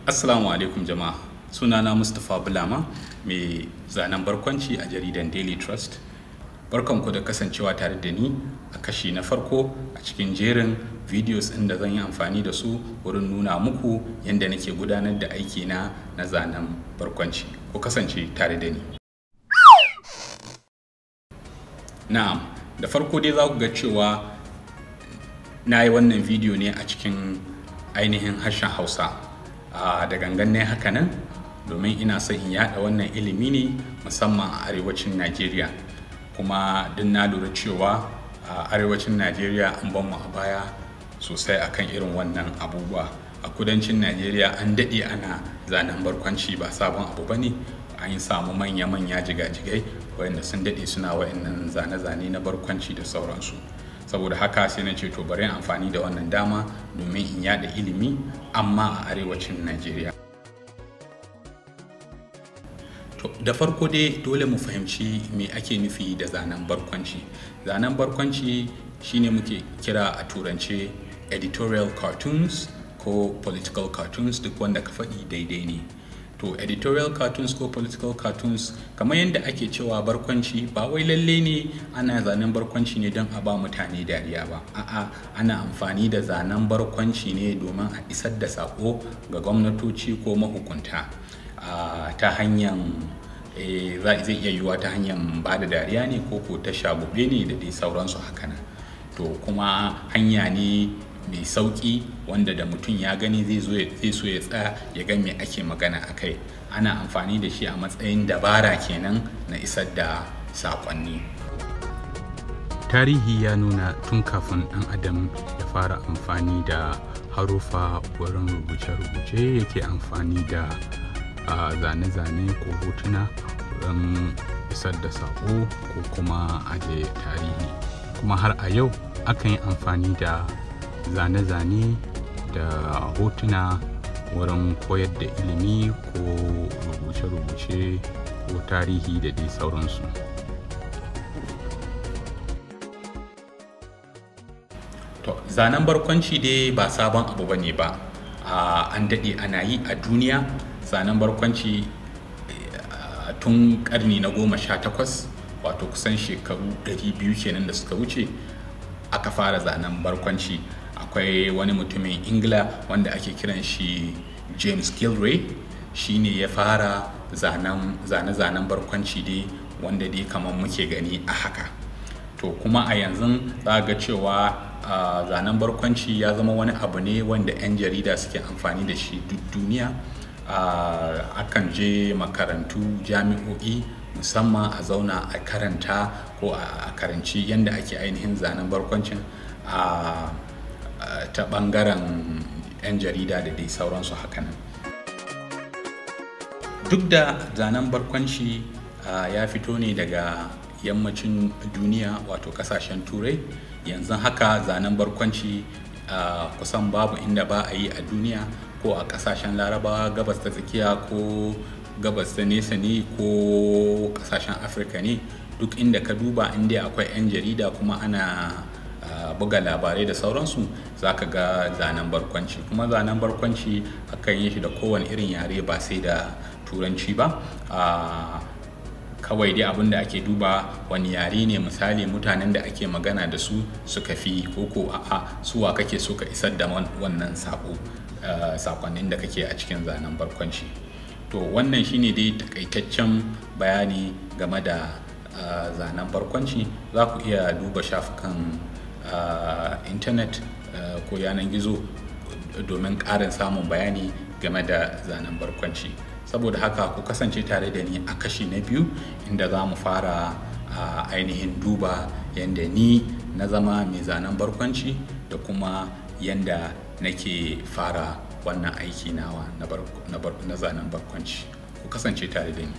Assalamu alaikum jama'a. Sunana Mustapha Bulama, mai zanen barkwanci a jaridan Daily Trust. Barkanku da kasancewa tare da ni a kashi na farko a cikin jerin videos ɗin da zan yi amfani da su wurin nuna muku yadda nake gudanar da aikina na zanen barkwanci. Ku kasance tare da ni. Na'am, da farko dai za ku ga cewa na yi wannan video ne a cikin ainihin harshen Hausa. Da gangan ne haka nan domin ina son in yada wannan ilimi ne musamman a arewacin Najeriya. Kuma duk na lura cewa a arewacin Najeriya an ban mu a baya sosai akan irin wannan abubuwa. A kudancin Najeriya an daɗe ana zanen barkwanci, ba sabon abu ba ne. An samu manya-manya jigajigai wayanda sun daɗe suna wayannan zane-zane na barkwanci da sauransu. Saboda haka sai na ce to bari in amfani da wannan dama domin in yada ilimi amma a arewacin Najeriya. To da farko dai dole mu fahimci me ake nufi da zanen barkwanci. Zanen barkwanci shine muke kira a turance editorial cartoons ko political cartoons, duk wanda ka faɗi daidai ne. To editorial cartoons ko political cartoons, kamar yadda ake cewa barkwanci, ba wai lalle ne ana zanen barkwanci ne don a ba mutane dariya ba. A'a, ana amfani da zanen barkwanci ne domin a isar da sako ga gwamnatoci ko mahukunta ta hanyar zai iya yiwuwa ta hanyar ba da dariya ne ko ta shagube ne da dai sauransu haka nan. To kuma hanya ne mai sauƙi wanda da mutum ya gani zai so ya tsaya ya ga me ake magana a kai. Ana amfani da shi a matsayin dabara kenan na isar da saƙonni. Tarihi ya nuna tun kafin ɗan adam ya fara amfani da haruffa wurin rubuce-rubuce yake amfani da zane-zane ko hotuna wurin isar da saƙo ko kuma aje tarihi. Kuma har a yau akan yi amfani da zane-zane da hotuna wurin koyar da ilimi ko rubuce-rubuce ko tarihi da dai sauransu. To zanen barkwanci dai ba sabon abu bane ba. An daɗe ana yi a duniya. Zanen barkwanci tun ƙarni na 18, wato kusan shekaru 200 kenan da suka wuce, aka fara zanen barkwanci. Akwai wani mutumin Ingila wanda ake kiran shi James Gillray, shi ne ya fara zane-zanen barkwanci dai wanda dai kamar muke gani a haka. To kuma a yanzu za ga cewa zanen barkwanci ya zama wani abu ne wanda 'yan jarida suke amfani da shi duk duniya. Akan je makarantu, jami'o'i musamman a zauna a karanta ko a karanci yadda ake ainihin zanen barkwancin a ta ɓangaren 'yan jarida da dai sauransu haka nan. Duk da zanen barkwanci ya fito ne daga yammacin duniya, wato ƙasashen turai, yanzu haka zanen barkwanci kusan babu inda ba a yi a duniya, ko a ƙasashen Larabawa, gabas ta tsakiya ko gabas ta nesa ne ko ƙasashen Afirka ne. Duk inda ka duba inda akwai 'yan jarida kuma ana buga labarai da sauransu, za ka ga zanen barkwanci. Kuma zanen barkwanci akan yi shi da kowane irin yare, ba sai da turanci ba. Kawai dai abin da ake duba wani yare ne, misali mutanen da ake magana da su suka fi, ko a'a suwa kake so ka isar da wannan sakonnin da kake a cikin zanen barkwanci. To wannan shine dai takaitaccen bayani game da zanen barkwanci. Za ku iya duba shafukan intanet ko yanar gizo domin ƙarin samun bayani game da zanen barkwanci. Saboda haka ku kasance tare da ni a kashi na 2 inda za mu fara ainihin duba yadda ni na zama mai zanen barkwanci da kuma yadda nake fara wannan aiki nawa na zanen barkwanci. Ku kasance tare da ni.